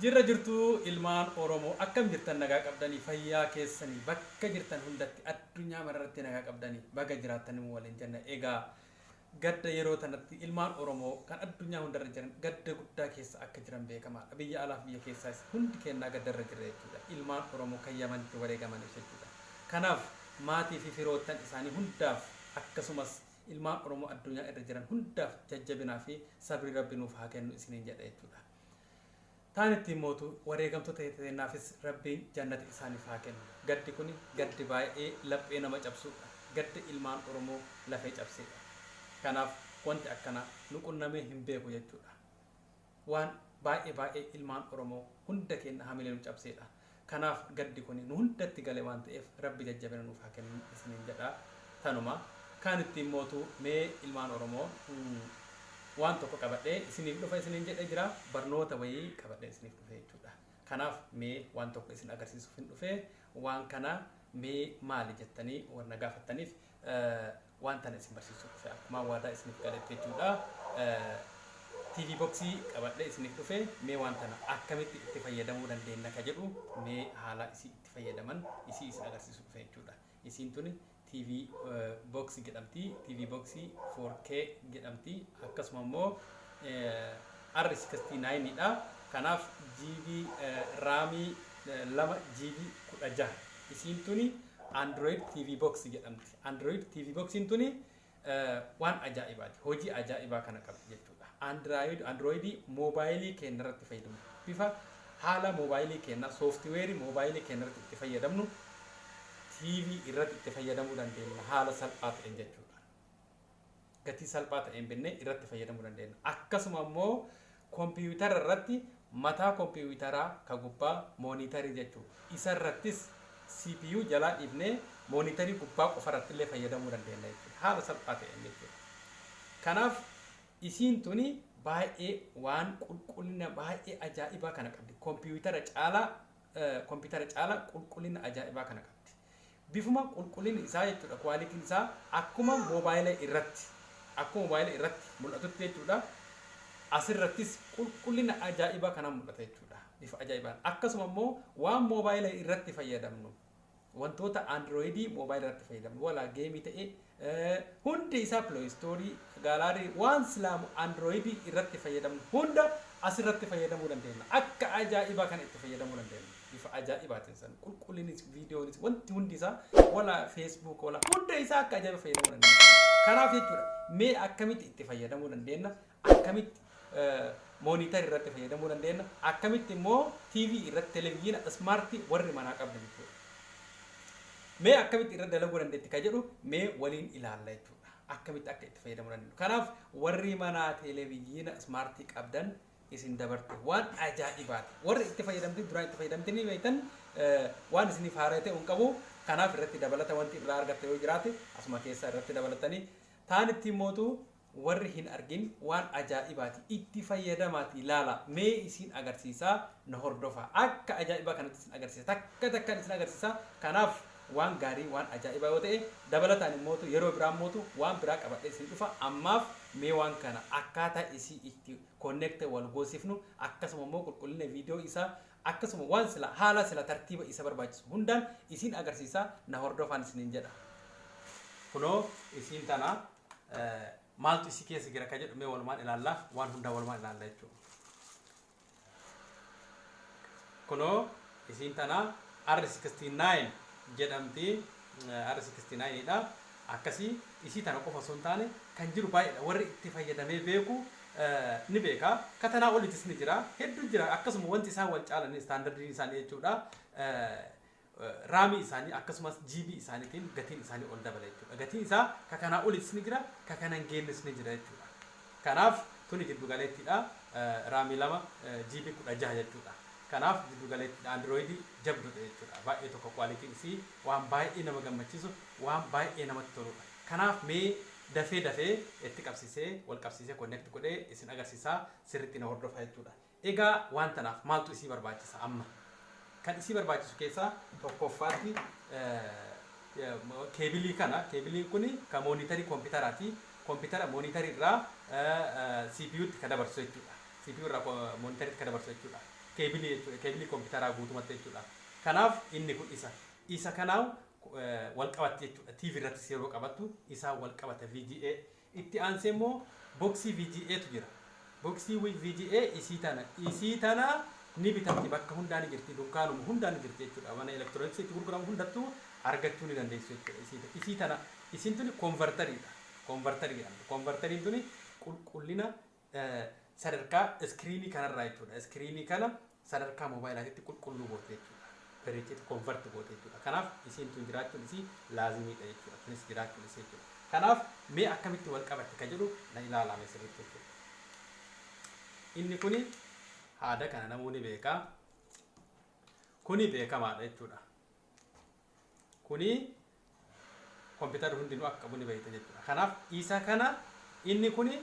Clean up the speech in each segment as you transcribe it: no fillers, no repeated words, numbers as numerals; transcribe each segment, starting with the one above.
Jirra jirtuu ilmaan Oromoo, akkam jirtan? Nagaa qabdanii? Fayyaa keessanii? Bakka jirtan hundatti addunyaa mararratti nagaa qabdanii? Baga jiraattanii waliin jenna. Egaa gadda yeroo tanatti ilmaan Oromoo kan addunyaa hundarra jiran gadda guddaa keessa akka jiran beekamaadha. Biyya alaaf biyya keessaas hundi kennaa gaddarra jirra jechuudha. Ilmaan Oromoo kan Yamanitti wareegamaniif jechuudha. Kanaaf maatii fi firoottan isaanii hundaaf, akkasumas ilmaan Oromoo addunyaa irra jiran hundaaf jajjabinaa fi sabrii Rabbi nuuf haa kennu isiniin jedha jechuudha. Taan ittiin mootu wareegamtoota teennaafis Rabbiin jannata isaaniif haa kennu. Gaddi kuni gaddi baay'ee laphee nama cabsuudha. Gadda ilmaan Oromoo lafee cabseedha. Kanaaf wanti akkanaa nu qunnamee hin beeku jechuudha. Waan baay'ee baay'ee ilmaan Oromoo hunda keenya hamilee nu cabseedha. Kanaaf gaddi kuni nu hundatti gale waan ta'eef Rabbi jajjabina nuuf haa kennu isiniin jedha. Tanuma. Kaan ittiin mootu mee ilmaan Oromoo waan tokko qabadhee isiniif dhufa isiniin jedhee jira. Barnoota wayii qabadhee isiniif dhufe jechuudha. Kanaaf mee waan tokko isin agarsiisuuf hin dhufe. Waan kana mee maali jettanii warra gaafattaniif waan tana isin barsiisuuf dhufe, akkuma waadaa isiniif galetti jechuudha. TV boxii qabadhee isiniif dhufe. Mee waan tana akkamitti itti fayyadamuu dandeenya ka jedhu, mee haala isii itti fayyadaman isii isin agarsiisuuf dhufe jechuudha. Isiin tuni TV box jedhamti. TV box 4K jedhamti. Akkasuma immoo R69 dha. Kanaaf GB RAMii 2, GB 16. Isiin tuni Android TV box jedhamti. Android TV boxiin tuni waan ajaa'ibaati. Hojii ajaa'ibaa kana qabdi jechuudha. Android moobaayilii keenya irratti fayyadamu. Bifa haala moobaayilii keenya, sooftiweerii moobaayilii keenya irratti itti fayyadamnu TV irratti itti fayyadamuu dandeenya haala salphaa ta'een jechuudha. Gatii salphaa ta'een binnee irratti fayyadamuu dandeenya. Akkasuma immoo kompiiyutara irratti mataa kompiiyutaraa ka gubbaa moonitarii jechuudha. Isa irrattis CPU jalaa dhiifnee moonitarii gubbaa qofa irratti illee fayyadamuu dandeenya jechuudha. Haala salphaa ta'een jechuudha. Kanaaf isiin tuni baay'ee waan qulqullina baay'ee ajaa'ibaa kana qabdi. Kompiitara caalaa qulqullina ajaa'ibaa kana qabdi. Bifuma qulqullinni isaa jechuudha, qualityn isaa akkuma moobaayila irratti mul'atutti jechuudha. Asirrattis qulqullina ajaa'ibaa kanaan mul'ata jechuudha. Bifa ajaa'ibaan. Akkasuma immoo waan moobaayila irratti fayyadamnu, wantoota androidii moobaayila irratti fayyadamnu, walaa gameii ta'e, hundi isaa, Play Storeii, gallery, waan silaamu androidii irratti fayyadamnu hunda asirratti fayyadamuu dandeenya. Akka ajaa'ibaa kana itti fayyadamuu dandeenya. Bifa ajaa'ibaatiin san qulqullinis, viidiyoonis, wanti hundi isaa, walaa Facebook, walaa hunda isaa akka ajaa'iba fayyadamuu dandeenya. Kanaaf jechuudha, mee akkamitti itti fayyadamuu dandeenya? Akkamitti monitor irratti fayyadamuu dandeenya? Akkamitti immoo TV irratti, televiziyoona smartii warri manaa qabdan jechuudha. Mee akkamitti irra dalaguu dandeetti ka jedhu mee waliin ilaalla jechuudha. Akkamitti akka itti fayyadamuu dandeenyu. Kanaaf warri manaa televiziyoona smartii qabdan isin dabarte waan ajaa'ibaati. Warri itti fayyadamte, duraan itti fayyadamte ni beektan, waan isiniif haaraa ta'e hin qabu. Kanaaf irratti dabalata wanti irraa argatte yoo jiraate asuma keessaa irratti dabalatanii ta'an ittiin mootu warri hin argin waan ajaa'ibaati itti fayyadamaati ilaala. Mee isin agarsiisaa, na hordofa. Akka ajaa'ibaa kanatti isin agarsiisa, takka takkaan isin agarsiisa. Kanaaf waan gaarii, waan ajaa'ibaa yoo ta'e dabalataan immootu yeroo biraa immootu waan biraa qabadhee isin dhufa. Ammaaf mee waan kana akkaataa isii itti connect wal goosifnu, akkasuma immoo qulqullina viidiyoo isaa, akkasuma waan sila haala sila tartiiba isa barbaachisu hundaan isin agarsiisa, na hordofaan isiniin jedha. Kunoo isiin tana. Maaltu isii keessa jira ka jedhu mee walumaan ilaalla, waan hundaa walumaan ilaalla jechuudha. Kunoo isiin tana R69 jedhamti, R69 dha. Akkasii isii tana qofa osoo hin taane kan jiru baay'eedha. Warri itti fayyadamee beeku ni beeka. Katanaa olitis ni jira. Hedduu jira. Akkasuma wanti isaan wal caalan standardiin isaanii jechuudha. RAMii isaanii akkasumas GB isaaniitiin gatiin isaanii ol dabala jechuudha. Gatiin isaa ka kanaa olitis ni jira, ka kana hin geennes ni jira jechuudha. Kanaaf tuni giddu galeettiidha. RAMii 2, GB 16 jechuudha. Kanaaf giddu galeettiidha. Androidii jabduudha jechuudha. Baay'ee tokko qualityn isii waan baay'ee nama gammachiisu, waan baay'ee namatti toludha. Kanaaf mee dafee dafee itti qabsiisee, wal qabsiisee, connect godhee isin agarsiisaa, sirriitti na hordofaa jechuudha. Egaa waan tanaaf maaltu isii barbaachisa amma? Kan isii barbaachisu keessaa tokkoffaatti keebilii kana. Keebiliin kun kan moonitarii koompitaraati. Koompitara moonitarii irraa CPUtti kan dabarsu jechuudha. CPU irraa moonitariitti kan dabarsu jechuudha. Keebilii jechuudha. Keebilii kompiitaraa guutumatti jechuudha. Kanaaf inni kun isa kanaaf wal qabatti jechuudha. TV irrattis yeroo qabattu isaa wal qabata VGA. Itti aansee immoo boksii VGA tu jira. Boksii VGA isii tana ni bitamti, bakka hundaa ni jirti, dunkaanuma hundaa ni jirti jechuudha. Mana elektirooniksii itti gurguramu hundattuu argachuu ni dandeessu jechuudha. Isii tana, isiin tuni converteriidha. Converterii jedhamti. Converteriin tuni qulqullina sadarkaa iskiriinii kanarraa jechuudha. Iskiriinii kana sadarkaa moobaayilaatitti qulqulluu goote jechuudha. Bareecheetti convert goote jechuudha. Kanaaf isiin tun jiraachuun isii laazimiidha jechuudha. Tunis jiraachuun isii jechuudha. Kanaaf mee akkamitti wal qabatti ka jedhu na ilaalame sirriitti jechuudha. Inni kuni haada kana namoonni beekaa. Kuni beekamaadha jechuudha. Kuni kompiitarri hundinuu akka qabu ni beekta jechuudha. Kanaaf isa kana, inni kuni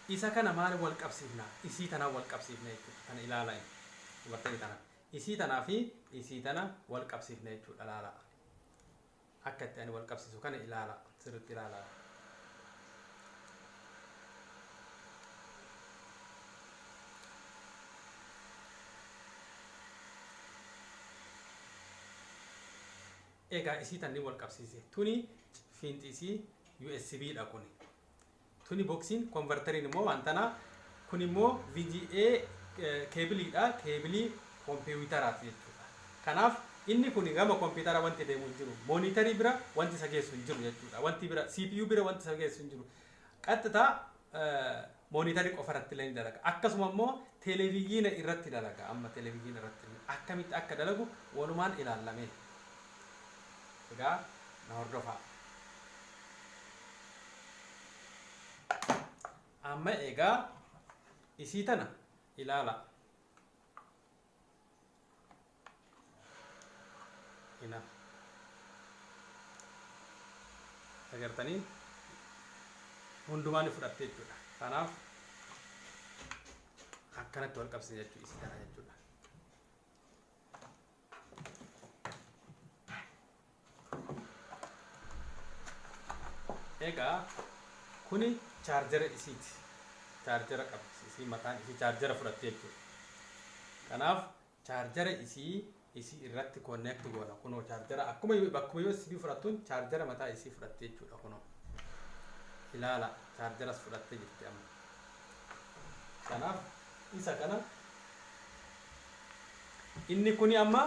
isa kana maali wal qabsiifna? Isii tanaan wal qabsiifna jechuudha. Kana ilaalaa inni. Dubartii tana. Isii tanaa fi isii tana wal qabsiifna jechuudha, ilaala. Akka itti ani wal qabsiisu kana ilaala. Sirriitti ilaala. Egaa isii tanni wal qabsiise. Tuni fiinxi isii USB dha kuni. Tuni boksiin converteriin immoo waan tana, kun immoo VGA keebiliidha. Keebilii kompiitaraati jechuudha. Kanaaf inni kun gama kompiitara wanti deemu hin jiru. Moonitarii bira wanti isa geessu hin jiru jechuudha. Wanti bira CPU bira wanti isa geessu hin jiru. Qaxxitaa moonitarii qofa irratti illee ni dalaga. Akkasuma immoo televiziyoona irratti dalaga. Amma televiziyoona irratti illee akkamitti akka dalagu walumaan ilaallame. Egaa na hordofaa. Amma egaa isii tana ilaala. Ina. Agartanii, hundumaa ni fudhatte jechuudha. Kanaaf akkanatti wal qabsiisa jechuudha isii tana jechuudha. Egaa kuni chaarjara isiiti. Chaarjara qabdi. Isii mataan isii chaarjara fudhatte jechuudha. Kanaaf chaarjara isii irratti connect goona. Kunoo chaarjara akkuma bakkuma USB fudhattuun chaarjara mataa isii fudhatte jechuudha kunoo. Ilaala, chaarjaras fudhattee jirti amma. Kanaaf isa kana, inni kuni amma,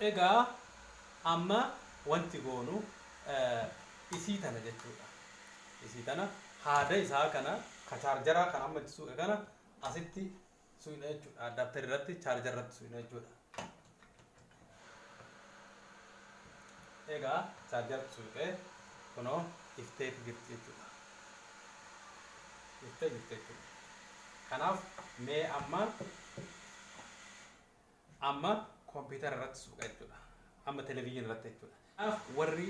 egaa amma wanti goonu isii tana jechuudha. Isii tana haada isaa kana ka chaarjaraa kan amma itti suuqe kana asitti suuqna jechuudha. Adapter irratti, chaarjara irratti suuqna jechuudha. Egaa chaarjaratti suuqee kunoo ifteeti jirti jechuudha. Iftee jirti jechuudha. Kanaaf mee amma kompiitara irratti suuqa jechuudha. Amma televiziyoona irratti jechuudha. Kanaaf warri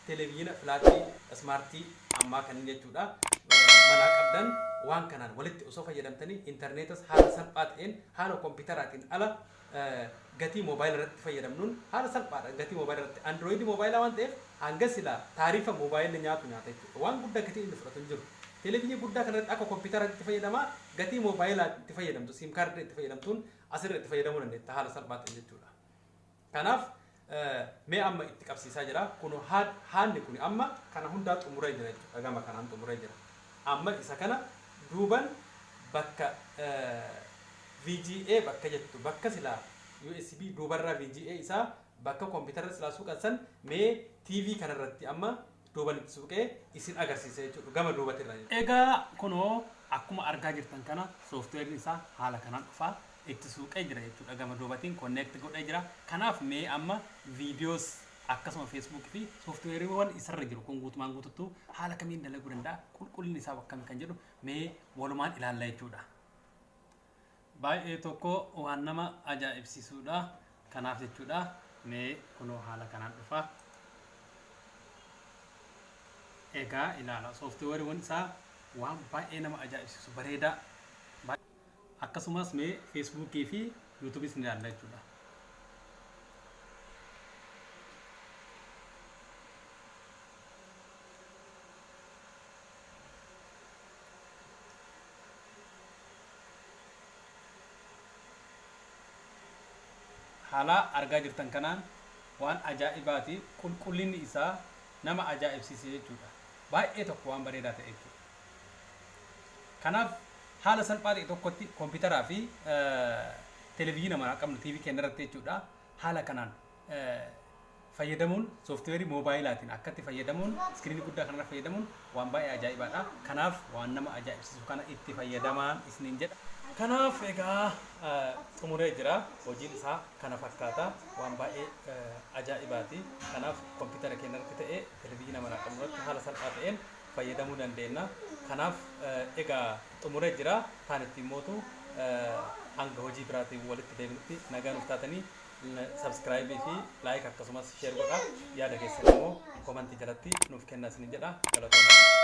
televiziyoona filaatii ismaartii ammaa kanneen jechuudha manaa qabdan, waan kanaan walitti osoo fayyadamtanii intarneetas haala salphaa ta'een, haala kompiitaraatiin ala, gatii moobaayila irratti fayyadamnuun haala salphaadha. Gatii moobaayila irratti, androoyidii moobaayilaa waan ta'eef, hanga silaa taarifa moobaayilli nyaatu nyaata jechuudha. Waan guddaa gatii inni fudhatu hin jiru. Televizyinii guddaa kanarratti akka kompiitaraatti itti fayyadamaa, gatii moobaayilaa itti fayyadamtu, SIM kaardii itti fayyadamtuun asirra itti fayyadamuu dandeetta haala salphaa ta'een jechuudha. Kanaaf mee amma itti qabsiisaa jira. Kun haanni kun amma kana hundaa xumuree jira jechuudha. Gama kanaan xumuree jira. Amma isa kana duuban bakka VGA bakka jettu, bakka silaa USB duubarraa VGA isaa bakka kompiitara silaa suuqan san, mee TV kanarratti amma duuban itti suuqee isin agarsiisa jechuudha, gama duubatirra. Egaa kunoo akkuma argaa jirtan kana sooftiweeriin isaa haala kanaan dhufaa, itti suuqee jira jechuudha, gama duubatiin connect godhee jira. Kanaaf mee amma viidiyoos akkasuma feesbuukii fi sooftiweeriiwwan isarra jiru kun guutumaan guututtuu haala kamiin dalaguu danda'a, qulqullinni isaa akkami kan jedhu mee walumaan ilaalla jechuudha. Baay'ee tokko waan nama ajaa'ibsiisuudha. Kanaaf jechuudha, mee kunoo haala kanaan dhufa. Egaa ilaala, sooftiweeriiwwan isaa waan baay'ee nama ajaa'ibsiisu, bareedaa. Akkasumas mee feesbuukii fi yuutuubiis ni ilaalla jechuudha. Haala argaa jirtan kanaan waan ajaa'ibaati. Qulqullinni isaa nama ajaa'ibsiise jechuudha. Baay'ee tokko waan bareedaa ta'e jechuudha. Kanaaf haala salphaa ta'e tokkotti kompiitaraa fi televezyiina manaa qabnu, TV keenya irratti jechuudha. Haala kanaan fayyadamuun, sooftiweerii moobaayilaatiin akkatti fayyadamuun, iskiriinii guddaa kanarra fayyadamuun waan baay'ee ajaa'ibaadha. Kanaaf waan nama ajaa'ibsiisu kana itti fayyadamaan isiniin jedha. Kanaaf egaa xumuree jira. Hojiin isaa kana fakkaata. Waan baay'ee ajaa'ibaati. Kanaaf kompiitara keenya irratti ta'ee televezyiina manaa qabnu irratti haala salphaa ta'een fayyadamuu dandeenya. Kanaaf egaa xumuree jira. Kaan ittiin mootu hanga hojii biraatiin walitti deebinutti nagaa nuuf taatanii, subscribe fi like akkasumas share godha. Yaada keessan immoo comment jalatti nuuf kennaa isiniin jedha. Galatooma.